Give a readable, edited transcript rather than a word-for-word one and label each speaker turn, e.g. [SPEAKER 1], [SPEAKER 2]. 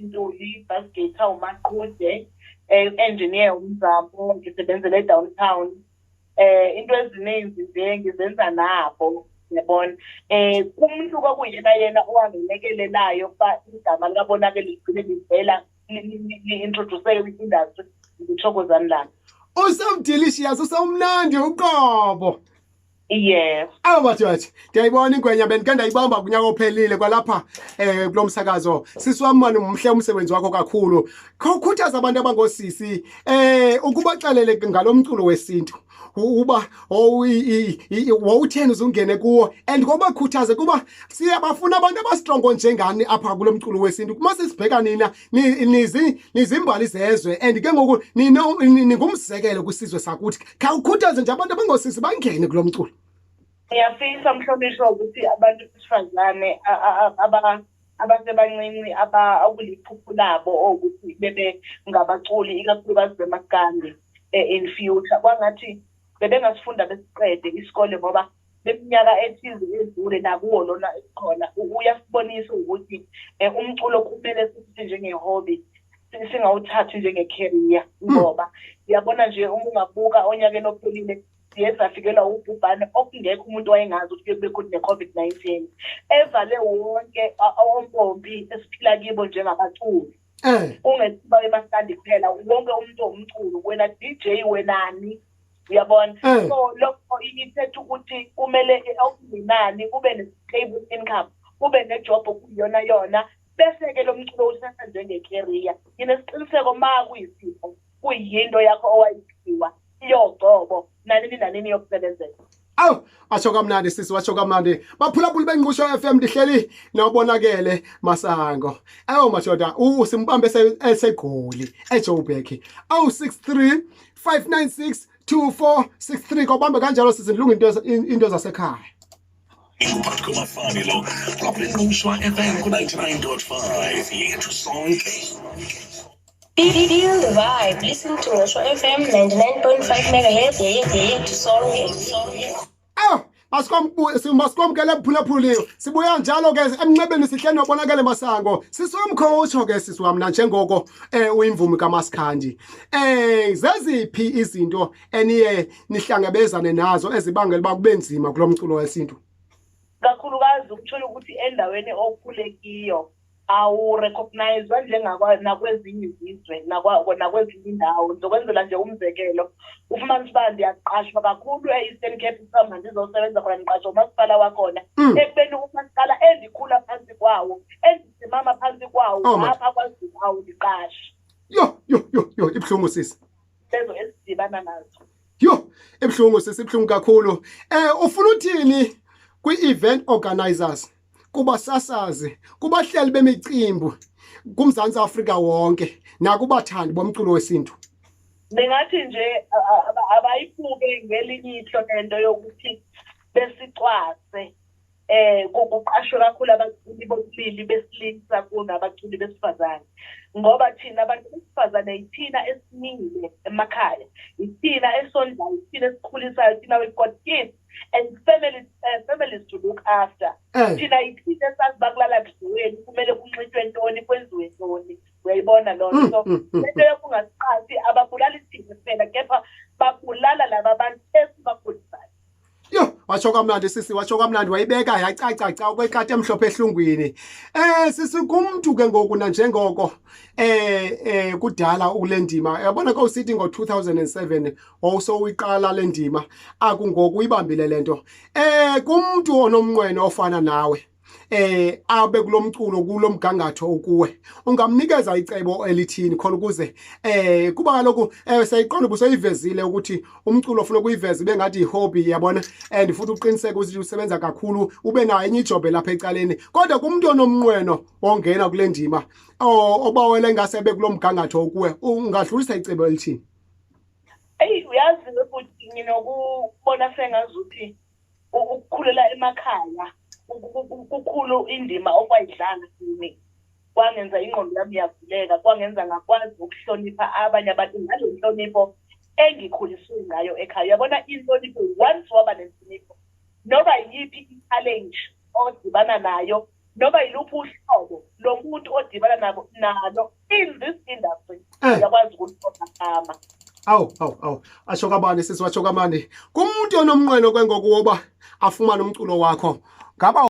[SPEAKER 1] Ntuli, bass guitar uMaqhude, engineer uMzamo, ngisebenzele downtown. Into ezininzi nje ngizenza nabo, yabona. Kumuntu kwakuyena yena owangilekelelayo ukuba igama likaBonakele ligcine livela li-introduce kwi-industry, nguThokozani Langa.
[SPEAKER 2] Usewudelicious, usewumnandi uqobo.
[SPEAKER 1] Yes.
[SPEAKER 2] Awu madoda, ndiyayibona ingwenya, bendike ndayibamba kunyaka ophelile kwalapha kulo msakazo. Sisi wami mani, mhle umsebenzi wakho kakhulu. Khawukhuthaza abantu abangosisi ukubaxelele ngalomculo wesintu. Uba wawutheni uzungene kuwo and ngobakhuthaze kuba siyabafuna abantu abastrongo njengani apha kulo mculo wesintu. Kuma sisibheka nina nizimbali zezwe and ke ngoku ningumzekelo kwisizwe sakuthi. Khawukhuthaze nje abantu abangosisi bangene kulo mculo.
[SPEAKER 1] Ngiyafisa, mhlonishwa, ukuthi abantu besifazane abasebancinci okuliphupho labo ukuthi bebe ngabaculi, ikakhulukazi bemaskandi, in future kwangathi bebengasifunda besiqede isikole, ngoba leminyaka ethize edlule nakuwo lona esikhona uyasibonisa ukuthi umculo kumele sithi njenge-hobby, singawuthathi njenge-career, ngoba uyabona nje uma ungabuka onyakeni ophelile siye safikelwa ubhubhane okungekho umuntu wayengazi ukuthi kube khona ne-COVID-19 evale wonke ompompi esiphila kibo njengabaculi. Kungesiba emaskandi kuphela, wonke umuntu owumculo, wena DJ, wenani, uyabona. So lokho ithetha ukuthi kumele okungenani kube ne-stable income, kube nejob okuyiyona yona, bese-ke lo mculo uthatha njenge-career. Nginesiqiniseko ma kuyisipho, kuyinto yakho owayiphiwa iyogcobo, nanini nanini yokusebenzela.
[SPEAKER 2] Awu, washo kamnandi sisi, washo kamnandi. Baphulaphula beNgqusho FM, ndihleli noBonakele Masango. Awu madoda, usimbambe eseGoli, eJoburg. Awu 63 596 2463, kwabamba kanjalo sisi, ndilunga into zasekhaya.
[SPEAKER 3] Inguphathi komafani lo lapha eNgqushwa FM ku-99.5, yethu sonke.
[SPEAKER 4] Feel the vibe. Listen to Ngqushwa FM 99.5 megahertz. Yethu sonke.
[SPEAKER 2] Awu, masikwamkele buphulaphuli, sibuya njalo ke emnxebeni, sihle noBonakele Masango. Sisi wam, khawutsho ke sisi wam, nanjengoko uyimvumi kaMasikhandi, zeziphi izinto eniye nihlangabezane nazo ezibangela uba kube nzima kulo mculo wesintu?
[SPEAKER 1] Kakhulukazi ukuthola ukuthi endaweni okhule kiyo awu-recognizwa nakwezinye izizwe, nakwezinye indawo. Ngizokwenzela nje umzekelo, ufumanisa uba ndiyaqashwa kakhulu e-Eastern Cape, kuthiwa mandizosebenza khona, ndiqashwa umasipala wakhona, ekubeni umasipala endikhula phantsi kwawo, endisimama phantsi kwawo,
[SPEAKER 2] Oh, my.
[SPEAKER 1] ngapha kwaZulu awundiqashi.
[SPEAKER 2] Yho yho yho yho, ibuhlungu sisi.
[SPEAKER 1] Lezo esidibana nazo.
[SPEAKER 2] Yho, ibuhlungu sisi, ibuhlungu kakhulu. Ufuna uthini kwi-event organizers, kubasasazi, kubahleli bemicimbi kuMzantsi Afrika wonke nakubathandi bomculo wesintu?
[SPEAKER 1] Bengathi nje abayibuke ngelinye ihlo lento yokuthi besicwase, kuqashwe kakhulu abaculi bobulili besilisa kunabaculi besifazane, ngoba thina abantu besifazane yithina esimile emakhaya, yithina esondlayo, yithina esikhulisayo. Thina we've got kids and families to look after. Thina yithina esazi uba kulala kudliweni, kumele kunxitywe ntoni, kwenziwe ntoni, uyayibona loo nto. So lento yokungasiqashi, ababulali thina kuphela, kepha babulala laba bantu esibakhulisayo.
[SPEAKER 2] Yo, washo kamnandi sisi, washo kamnandi, wayibeka yacaca ca okwekati emhlophe ehlungwini. Sisi, kumntu ke ngoku nanjengoko kudala kule ndima. Yabona ke usithi ngo-2007 wawusowuyiqala le ndima, akungoku uyibambile lento. Kumntu onomnqweno ofana nawe, abe kulomculo kulomgangatho okuwe, ungamnikeza icebo elithini khona ukuze kuba kaloku seyiqonda ubusoyivezile ukuthi umculo ufuna ukuyiveza ibe ngathi i-hobby, yabona, and futhi uqiniseke ukuthi usebenza kakhulu, ube nayo enye ijob lapha ecaleni, kodwa kumuntu onomnqweno ongena kule ndima, obawele ngase ebe kulomgangatho okuwe, ungadlulisa icebo elithini?
[SPEAKER 1] Eyi, uyazi futhi nginokubona sengazuthi ukukhulela emakhaya kukhulu indima okwayidlala kimi, kwangenza ingqondo yami yavuleka, kwangenza ngakwazi ukuhlonipha abanye abantu ngale nhlonipho engikhuliswe ngayo ekhaya. Uyabona inhlonipho, once waba nenhlonipho, noba yiphi i-challenge odibana nayo. Noma yiluphi uhlobo lomuntu odibana nabo nalo in this industry, uyakwazi ukuthi-overcome.
[SPEAKER 2] Awu, awu, awu, asho kabani sisi, washo kamani. Kumuntu onomnqweno ke ngoku woba afumane umculo wakho, ngaba